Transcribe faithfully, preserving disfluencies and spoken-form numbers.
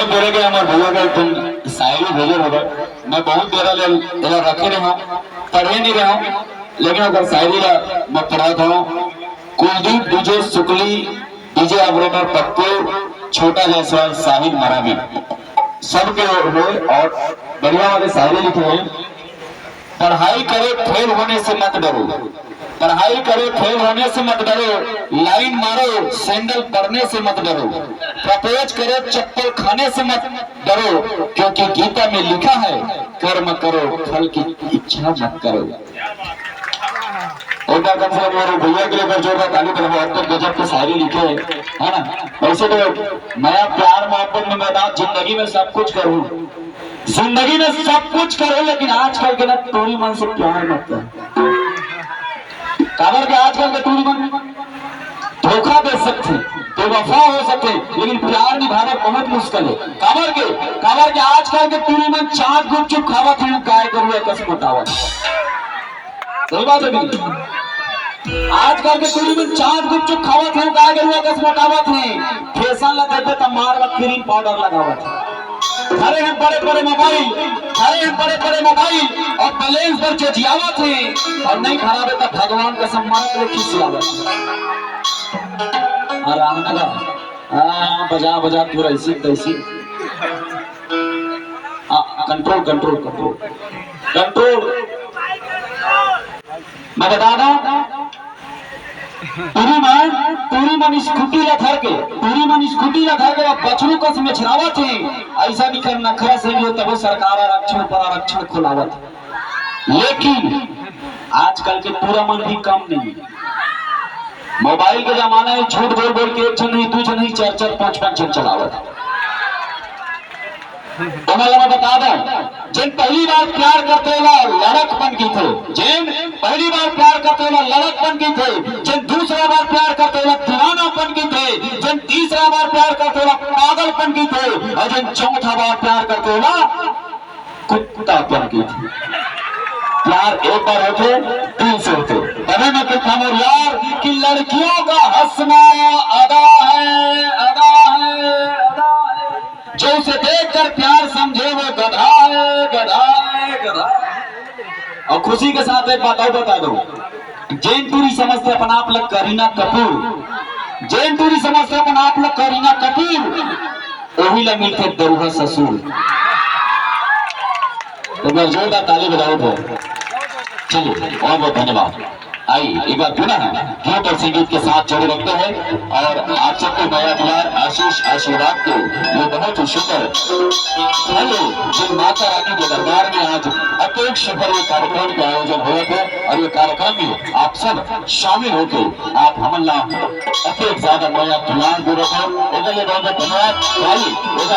बोले के हमर भैया का एक ठन शायरी भेजे रहे, मैं बहुत देर ले एला रखे रहे हूँ, पढ़े नहीं रहे हूँ, लेकिन अगर शायरी ला मैं पढ़ा था, Kuldeep, DJ Shukli, DJ operator Pappu, छोटा जायसवाल, साहिल मरावी, सबके हुए और बढ़िया वाले शायरी लिखे हैं। पढ़ाई करे फेल होने से मत डरो, पढ़ाई करे फेल होने से मत डरो, लाइन मारो सैंडल पड़ने से मत डरो, प्रपोज करे चप्पल खाने से मत डरो, क्योंकि गीता में लिखा है, कर्म करो फल की इच्छा मत करो। एक बार कम से कम हमारे भैया के लिए एक बार जोरदार ताली बजाओ, अब तक गजब के शायरी लिखे हैं, है ना? वैसे तो मैं प्यार मोहब्बत में, मैं जिंदगी में सब कुछ करूँ, जिंदगी में सब कुछ करो, लेकिन आजकल के ना टूरी मन से प्यार मत करो। काबर के आजकल के टूरी मन धोखा दे सकथे, बेवफा हो सकथे, लेकिन प्यार निभाना बहुत मुश्किल है। काबर के, काबर के आजकल के टूरी मन चाट गुपचुप खावत हे, गाय गरुआ कस मोटावत हे। सही बात है भैया। आजकल के टूरी मन चाट गुपचुप खावत हे, गाय गरुआ कस मोटावत हे। फैशन ला देखबे त मार व क्रीम पाउडर लगावत हे। धरे हैं बड़े बड़े मोबाइल, धरे हैं बड़े बड़े मोबाइल और बैलेंस पर जो जियावत हे और नहीं भराबे त भगवान कसम मरत ले खिसियावत हे। और रामनगर, हाँ, बजा बजा तू ऐसी तैसी। हाँ, कंट्रोल, कंट्रोल, कंट्रोल, कंट्रोल। मैं बता दूं, टूरी मन, टूरी मन स्कूटी ला धर के, टूरी मन स्कूटी ला धर के बछरू कस मेछरावत हे। ऐसा निकर नखरा से भी हो, तबो सरकार आरक्षण पर आरक्षण खुलावत हे। लेकिन आजकल के टूरा मन भी कम नहीं है। मोबाइल के जमाना है, झूठ बोल बोल के एक झन नहीं, दू झन नहीं, चार चार पांच पांच झन चलावत हे। ओमन ला मैं बता दं, जेन पहली बार प्यार करथे ओला लड़कपन कहिथे, जेन पहली बार प्यार करथे ओला लड़कपन कहिथे, जेन दूसरा बार प्यार करथे ओला दीवानापन कहिथे, जेन तीसरा बार प्यार करथे ओला पागलपन कहिथे, और जेन चौथा बार प्यार करथे ओला कुत्तापन कहिथे। प्यार एक बार होथे, दिल से होथे। तभे मैं कहता हूँ यार कि लड़कियों का हंसना अदा है, अदा है, अदा है। जो उसे देखकर प्यार समझे वो गधा है, गधा है, गधा है। और खुशी के साथ एक बात और बता दूं, जेन टूरी समझथे अपन आप ला करीना कपूर, जेन टूरी समझथे अपन आप ला करीना कपूर, ओही ला मिलथे दरुहा ससुर। तो मैं जोरदार ताली बजाऊं तो। चलिए, बहुत बहुत धन्यवाद। आइए, एक बार पुनः गीत और संगीत के साथ जोड़े रखते हैं और आप सबको मया दुलार, आशीष, आशीर्वाद को ये बहुत ही सुंदर हेलो, जो माता रानी के दरबार में आज अतोट सफर ये कार्यक्रम का आयोजन हुआ था और ये कार्यक्रम में आप सब शामिल होके आप हमन ला अतोट ज्यादा मया दुलार दे रहे हो। ओकर लिए बहुत बहुत धन्यवाद। आइए,